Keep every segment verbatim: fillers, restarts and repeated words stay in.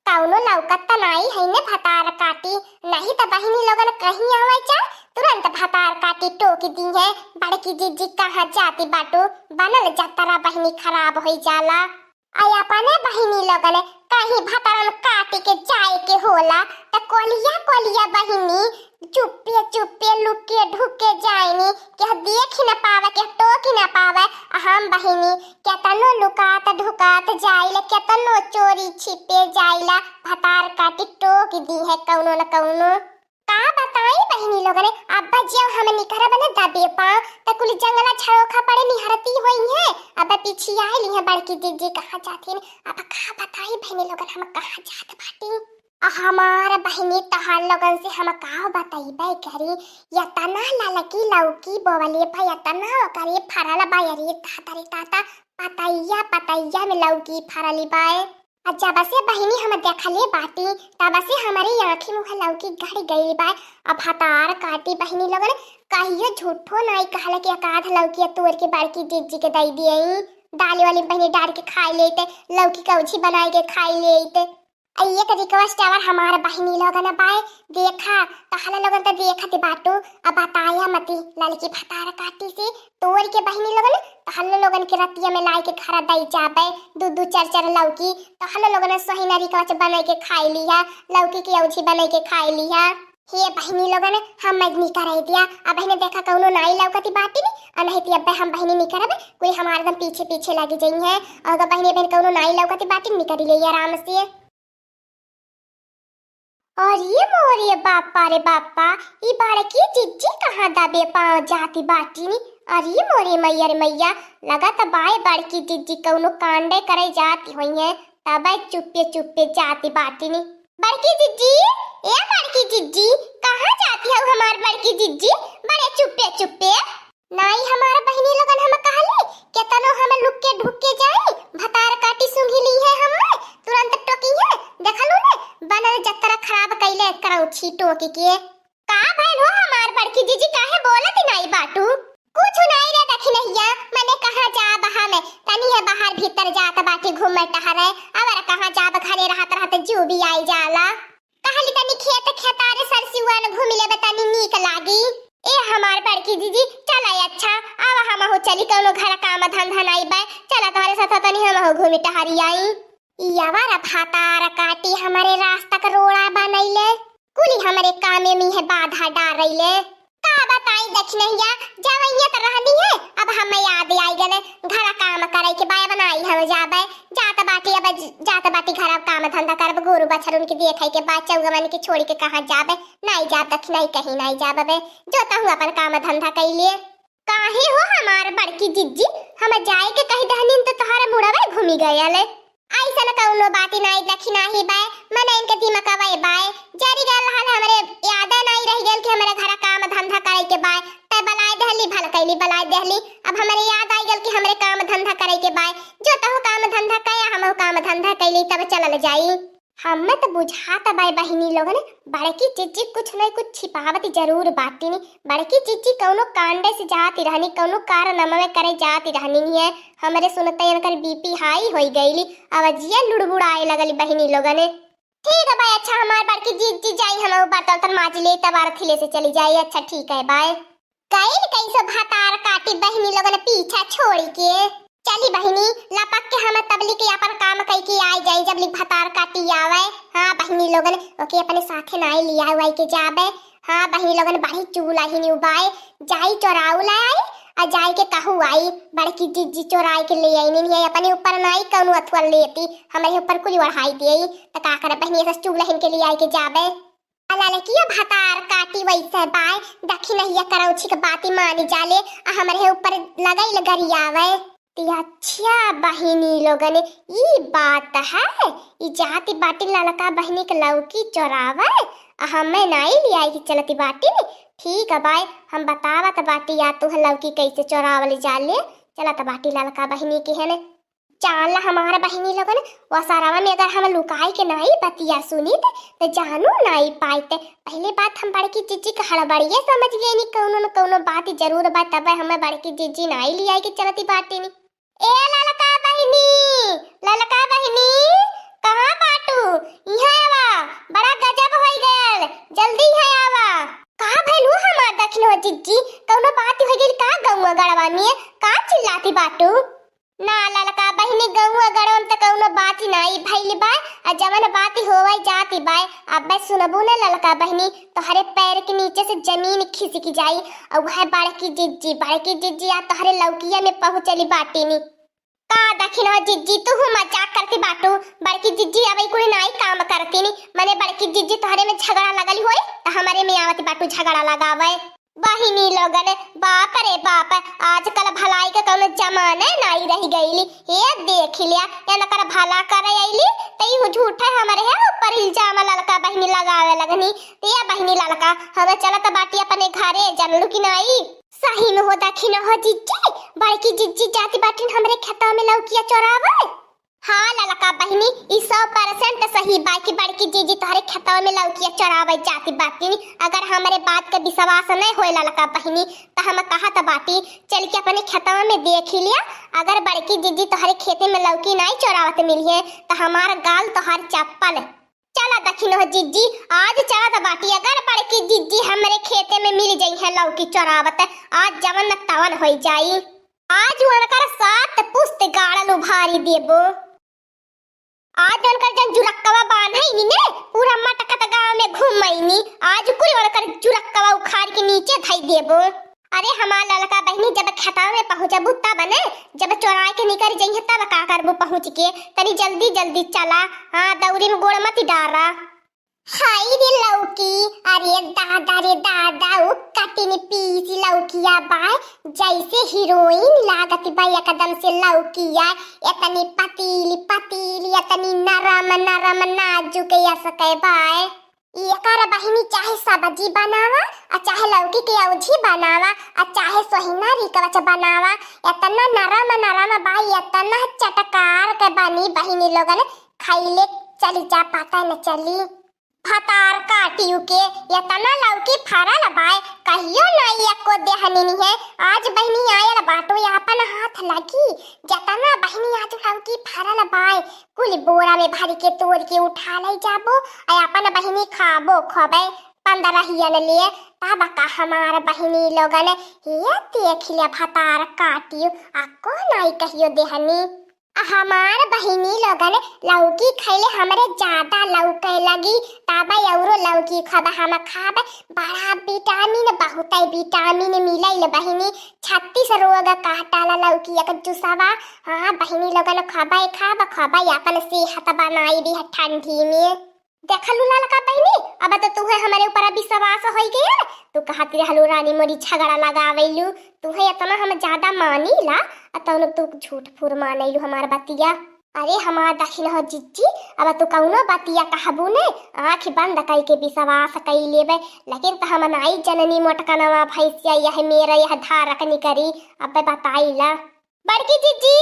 कउनो लउकत त नाई है ने भतार काटी, नहीं त बहिनी लोगन कहीं आवै चा, तुरंत भतार काटी टोकि दिहैं। बड़की जिज्जी कहाँ जाति बाटू, बनल जतरा बहिनी खराब होइ जाला। अइ अपने बहिनी लोगन कहीं भतरन काटी के जाए के होला त कोलिया कोलिया बहिनी चुप्पे चुप्पे लुके ढुके जाइनी, केहू देखि न पावै, केहू टोकि न पावै। आ हम बहिनी केतनो लुकात ढुकात जाइला, केतनो चोरी छिपे जाइला, भतार काटी टोकि दिहैं कउनो न कउनो। का बताई बहिनी लोगन, अब्बै जब हम निकरब न दबे पाँव, त कुल जंगला झरोखा पड़े निहरती होइहैं। अब्बै पिछियाइ लिहैं बड़की जिज्जी कहाँ जाथिन। अब का बताई बहिनी लोगन, हम कहाँ जात बाटी। आ हमार बहिनी तोहार लोगन से हम का बतइबै करी, यतना ललकी लौकी बोवले बा, यतना ओकरे फरल बा, अरे ताता रे ताता, पतैया पतैया में लौकी फरली बा। आ जब से बहिनी हम देखले बाटी, तब से हमरे आँखी मुँह लौकी गड़ गइल बा। अब भतार काटी बहिनी लोगन, कहियो झूठो नाई कहले कि एक आध लौकी तोड़ के बड़की जिज्जी के दइ दिए, दाल वाली बहिनी डार के खाइ लेते, लौकी कौझी बनाइ के खाइ लेते। आ एक request और हमार बहिनी लोगन बाय, देखा, तहला लोगन त देखत बाटू, अब बताया मती ललकी भतार काटी से तोड़ के बहिनी लोगन, तहला लोगन के रतिया में लाइ के घर दइ जाबे, दू दू चार चार लौकी, तहला लोगन सोहिना रिकवच बनाइ के खाइ लिहा, लौकी के औझी बनाइ के खाइ लिहा। हे बहिनी लोगन, हम मजनी कराइ दिया, अब बहिनी देखा कउनो नाई लौकती बाटी नी, और नहीं ती अब्बे हम बहिनी निकरबे, कोई हमार एकदम पीछे पीछे लगी जइहैं, और अगर बहिनी बहिन कउनो नाई लौकती बाटी निकरी ले आराम से। अरे मोरे बापा रे बापा, ई बड़की जिज्जी कहाँ दबे पाँव जाती बाटी नी? अरे मोरे मैया रे मैया, लगत बाय बड़की जिज्जी कउनो कांडे करे जाती होइहैं, तबै चुप्पे चुप्पे जाती बाटी नी। बड़की जिज्जी, ए बड़की जिज्जी, कहाँ जाती हउ हमार बड़की जिज्जी, बड़े चुप्पे चुप्पे? नाई हमार बहिनी लोगन हम कहली, केतनो हम लुक के ढुक के जाई, भतार काटी सूंघी लिहैं हम्मे, तुरंत टोकिहैं, देखलू ने, बनल जतरा खराब कइले करौछी टोकि के। का भइल हो हमार बड़की जिज्जी, काहे बोलत नाई बाटू? कुछ नाई रे दखिनहिया, मने कहाँ जाब हम, तनी है बाहर भीतर जात बाटी घूमे टहरे, अवर कहाँ जाब, घरे रहत रहत जीव भी आई जाला। कहली तनी खेत खेतारे सरसिउआन घूमि लेबे तनी नीक लागी। ए हमार बड़की जिज्जी, चला अच्छा, आवा हमहू चली, कउनो घर काम धंधा नाई बा, चला तोहरे साथ तनी हमहू घूमि टहरी आई। ई अवारा भतार काटी हमरे रास्ता क रोड़ा बनइले, कुली हमरे कामे में है बाधा डारइले। का बताई दखिनहिया, जवइया त रहनी है, अब हम्मे याद आइ गने, घर काम करइ के बा, अब नाई हम जाबे, जात बाटी, अब ज-, जात बाटी घर काम धंधा करब, गोरू बछरुन के देखइ के बा, चउगवन के छोड़ि के कहाँ जाबे, नाई जाब दखिनही कहीं नाई जाब बे, जो तहूँ अपन काम धंधा कइ लिए। काहे हो हमार बड़की जिज्जी, हम जाए के कहि दहनिन त तोहरा मुड़वे घूमि गयल। अइसन कउनो बाती नाई दखिनही बाय, मनइन के दिमकवा बाय, जरि गयल रहल हमरे यादे नाई रहि गयल कि हमरे घरा काम धंधा करइ के बाय। तै बलाइ देहली, भल कइली बलाइ देहली, अब हमरे याद आइ गयल कि हमरे काम धंधा करइ के बाय। जो तहू काम धंधा कया, हमहू काम धंधा कइली, तब चलल जाई। हम्मे त बुझात बाय बहिनी लोगन, बड़की जिज्जी कुछ न कुछ छिपावत जरूर बाटिन। बड़की जिज्जी कउनो कांडे से जाति रहनी, कउनो कारनामा करे जाति रहनी है। हमरे सुनते इनकर बीपी हाई होइ गइली, अवजिया लुड़बुड़ाए लगली बहिनी लोगन। ठीक है भाई, अच्छा हमार बड़की जिज्जी जाई, हम बर्तन उर्तन माजि लेई, तब आरती ले से चली जाई। अच्छा ठीक है, बाय। गइल कइसो भतार काटी बहिनी लोगन पीछा छोड़ि के। चली बहिनी, लपक के हम तबली के अपन काम कइ के आइ जाई, जबली भतार काटी आवै। हाँ बहिनी लोगन, ओके अपने साथे नाई लियाउ आइ के जाबे। हाँ बहिनी लोगन, बड़ी चुगुलाहिन बाय, जाई चोराउ लै आई, आ जाई के कहू आई, बड़की जिज्जी चोराइ के ले आइनी है, अपने ऊपर नाई कउनो अथुआ लेती, हमरे ऊपर कुल ओढ़ाइ देई, त का करे बहिनी, ऐसा चुगुलाहिन के लियाइ के जाबे। आ ललकिया भतार काटी वइसे बाय, दखिनहिया करौछी के बाती मानि जाले, आ हमरे ऊपर लगइल गरियावै। ती अच्छा बहिनी लोगन, ई बात है, ई जाति बाटी ललका बहिनी के लौकी चोरावै, आ हम्मे नाई लियाइ के चलती बाटी। ठीक है बाय, हम बतावत बाटी या तू लौकी कइसे चोरावल जाले, चलत बाटी ललका बहिनी के हेने। जान ला हमार बहिनी लोगन, ओसरवा में अगर हम लुकाइ के नाई बतिया सुनित, त जानू नाई पाइत। पहली बात हम बड़की जिज्जी के हड़बड़िए समझ गइनी, कउनो न कउनो बात जरूर बा, तबे हम्मे बड़की जिज्जी नाई लियाइ के चलती बाटिन। ए ललका बहिनी, ललका बहिनी, कहाँ बाटू? इहाँ आ जवन बात होवै जाती बाय, अबे सुनबू न ललका बहिनी, तोहरे पैर के नीचे से जमीन खिसकी जाई। और वह बड़की जिज्जी, बड़की जिज्जी आ तोहरे लौकिया में पहुँचली बाटिनी। का दखिनहो जिज्जी, तू हूँ मजाक करती बाटू? बड़की जिज्जी अबे कुल नाई काम करती नी, मने बड़की जिज्जी तोहरे में झगड़ा लगल होई, त हमरे में आवत बाटू झगड़ा लगावे। बहिनी लोगन, बाप रे बाप, आजकल भलाई के कौनो जमाने नाई रह गईली। ये देख लिया, एनकर भला करे अइली, त इहू झूठे हमरे है ऊपर इल्जाम ललका बहिनी लगावे लगनी। त ये बहिनी ललका, हम चलत बाटी अपने घरे, जनलू कि नाई? सही में हो दखिनहो जिज्जी, बड़की जिज्जी जाती बाटिन हमरे खेतवा में लौकिया चोरावे। हाँ ललका बहिनी, ई सौ percent सही बा कि बड़की जिज्जी तोहरे खेतवा में लौकिया चोरावे जाती बाटिन। अगर हमरे बात के विश्वास नहीं होए ललका बहिनी, त हम कहत बाटी, चल के अपने खेतवा में देख ही लिया। अगर बड़की जिज्जी तोहरे खेते में लौकी नहीं चोरावत मिलिहे, त हमार गाल तोहार चप्पल। चला दखिनहो जिज्जी, आज चलत बाटी, अगर बड़की जिज्जी हमरे खेते में मिल जइहे लौकी चोरावत, आज जवन न तवन होई जाई। आज उनकर सात पुस्त गाड़ल उभारी देबो। आज उनकर जन जुरक्कवा बान्हैनी ने, पूरा मटकत गाँव में घुमैनी। आज कुल उनकर जुरक्कवा उखाड़ के नीचे धई देबो। अरे हमार ललका बहिनी, जब खेतवा में पहुँचबू तब ने, जब चोराए के निकल जइहे तब का करबू पहुँच के? तनी जल्दी जल्दी चला। हाँ, दौरी में गोड़ मत डारा। हाय रे लौकी, अरे दादा रे दादा, उ कटिन पीस लौकिया बाय, जैसे हीरोइन लागत बा एकदम से लौकिया। इतनी पतीली पतीली, इतनी नरम नरम नाजुक यस के बाय। एकर बहिनी चाहे सब्जी बनावा, आ चाहे लौकी के औजी बनावा, आ चाहे सोहिना रिकवच बनावा, इतना नरम नरम बाय, इतना चटकार के बनी बहिनी लोगन, खैले चली जा, पता न चली। भतार काटियो के एतना लौकी फरल बाय, कहियो नाई एको देहनी है। आज बहिनी आयल बाटू आपन हाथ लगी, जतना बहिनी आज लौकी फरल बाय, कुल बोरा में भर के तोड़ के उठा ले जाबो, आ अपन बहिनी खाबो खबे पंद्रहियन लिए। तब का हमार बहिनी लोगन, ये देख ले भतार काटियो, अको नाई कहियो देहनी। हमार बहिनी लोगन लौकी खैले हमरे ज्यादा लौके लगी, तब औरो लौकी खब हम खाब। बड़ा विटामिन, बहुते विटामिन मिलैल बहिनी। छत्तीस रोग काटाला लौकी एक जुसवा। हाँ बहिनी लोगन, खबै खाब, खबै, अपन सेहत बनाई दी ठंडी में। देखलू ललका बहिनी, अब तो तुहे हमरे ऊपर विश्वास होइ गया। तू कहती रहलू रानी मोरी झगड़ा लगावेलू, तुहे इतना हम ज्यादा मानीला, आ तौनो तू झूठ फूर मानैलू हमार बतिया। अरे हमार दखिनहो जिज्जी, अब तू कौनो बतिया कहबू ने, आँख बंद कई के विश्वास कई लेबे, लेकिन त हम नाई जननी मोटकनवा भैंसिया यह मेरा यह धारक निकरी, अब बताईला। बड़की जिज्जी,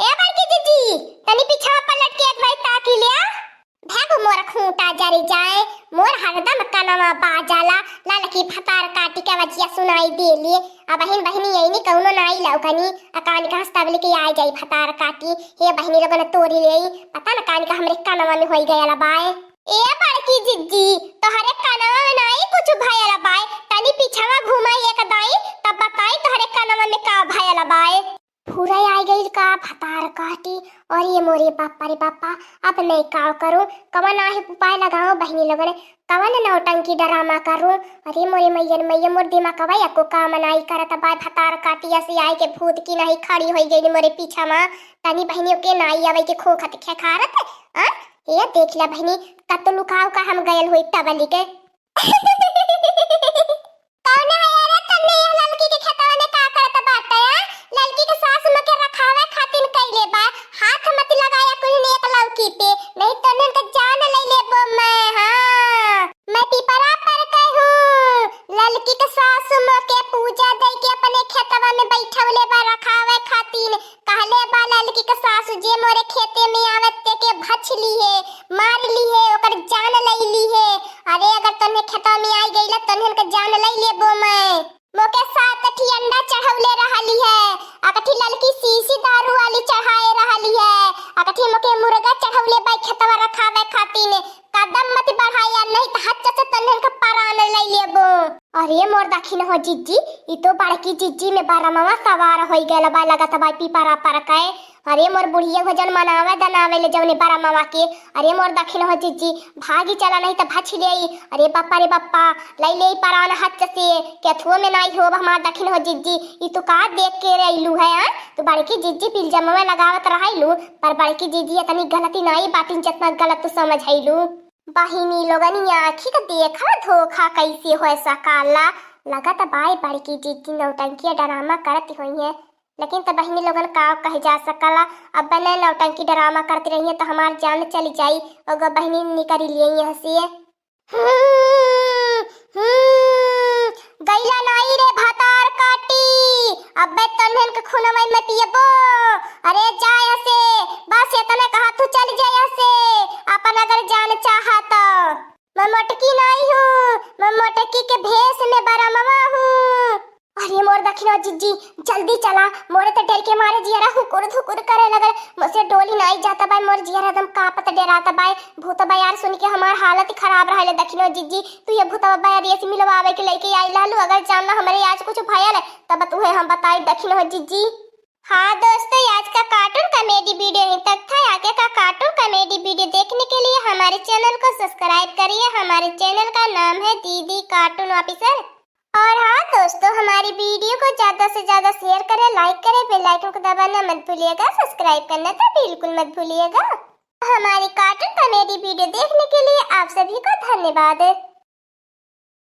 ए बड़की जिज्जी, तनी पीछा पलट के एक बार ताकी लिया। भागो मोर खूंटा जरी जाए, मोर हरदम कनवा बाजाला, ललकी भतार काटी के आवाजिया सुनाई देली। अबहिन बहिनी यही कौनो नाई लौकनी, आ कान कहाँ से तबले के आए जाई भतार काटी। हे बहिनी लोगन तोरी लेई, पता न कान का हमरे कनवा में होई गयल बाय। ए बड़की जिज्जी, तोहरे कनवा में नाई कुछ भयल बाय, तनी पीछवा घुमाई एक दाई, तब बताई तोहरे कनवा में का भयल बाय। फुरै आइ गइल का भतार काटी। अरे मोरे बापा रे बापा, अब मैं का करूँ, कवन आहे उपाय लगाओ बहिनी लोगन, कवन नौटंकी ड्रामा करूँ। अरे मोरे मैयन मैया, मोर दिमागवा एको काम नाई करत बा। भतार काटी असी आइ के भूत की नाहीं खड़ी होइ गइल मोरे पीछा मा। तनी बहिनियों के नाई आवे के खोखत खेखारत। आ? ये देख ला बहिनी, कत लुकाव का हम गयल होई तबली के। कौन है रे तन्ने यह ललकी के खेतवा में का करत बाटे, आ? ललकी के सास मोके रखावे खातिर कइले बा। हाथ मत लगाया कुल नेक लौकी पे, नहीं तो इनका जान ले लेबो मैं। हाँ, मैं पिपरा पर के हूँ। ललकी के सास मोके पूजा दे के अपने खेतवा में बैठवले बा रखावे खातिर। कहले बा ललकी के सासु, "जे मोरे खेते में आवत तेके भछ लिहे, मार लिहे, ओकर जान लई लिहे। अरे अगर तन्हे खेतवा में आई गईला, तन्हन के जान लई लेबो मैं।" मोके सात ठी अंडा चढ़ौले रहली है, अकठी ललकी सीसी दारू वाली चढ़ाए रहली है, अकठी मोके मुर्गा चढ़ौले बा खेतवा रखावे खातिर। कदम मत बढ़ाया, नहीं तो हच्च से तन्हन के परान लई लेबो। अरे मोर दखिनहो जिज्जी, ई तो बड़की जिज्जी में बरमवा सवार होई गयल बा, लगत बा पीपरा पर के। अरे मोर बुढ़िया हो जन मनावे दनावे ले जौने बरमवा के। अरे मोर दखिन हो जिज्जी, भागी चला नहीं त भछ लेई। अरे बप्पा रे बप्पा, लई लेई परान हच से, केथुओ में नाई होब हमार दखिन हो जिज्जी। ई तू का देख के अइलू है, आ? तू बड़की जिज्जी पिलजमवा लगावत रहइलू, पर बड़की जिज्जी इतनी गलती नाई बाटिन जतना गलत तू समझइलू। बहिनी लोगन, ई आँखी का देखा धोखा कैसे हो सकला। लगत बाय बड़की जिज्जी नौटंकी डरामा करत होइहैं, लेकिन त बहिनी लोगन का कहे जा सकला। अब बने नौटंकी डरामा करती रहिहैं त हमार जान चली जाई। ओगो बहिनी निकरी लिए यहाँ से। हम्म, हम्म, गैला नाई रे भतार काटी, अबे तन्हन के खूनवा में पियबो। अरे जा यहाँ से, बस इतने कहा तू चल जा यहाँ से, अपन अगर जान चाहा तो। मैं मोटकी नाई हूँ, मैं मोटकी के भेष में बरमवा हूँ। अरे मोर दखिनो जिज्जी, जल्दी चला, मोरे त डर के मारे जियरा हुकुर धुकुर करे लगल। मोसे डोली नाई जाता बाय, मोर जियरा एकदम कांपत डेराता बाय। भूतवा यार सुन के हमार हालत ही खराब रहले दखिनो जिज्जी। तू ये भूतवा बाय रेस मिलवावे के लेके आई लालू, अगर जान ला हमरे आज कुछ भयल है, तब तुहे हम बताई दखिनो जिज्जी। हाँ दोस्तों, आज का कार्टून कॉमेडी वीडियो यहीं तक था। आगे का कार्टून कॉमेडी वीडियो देखने के लिए हमारे चैनल को सब्सक्राइब करिए। हमारे चैनल का नाम है दीदी कार्टून ऑफिसर। और हाँ दोस्तों, हमारी वीडियो को ज्यादा से ज्यादा शेयर करें, लाइक करें, बेल आइकन को दबाना मत भूलिएगा, सब्सक्राइब करना तो बिल्कुल मत भूलिएगा। हमारी कार्टून कॉमेडी वीडियो देखने के लिए आप सभी को धन्यवाद।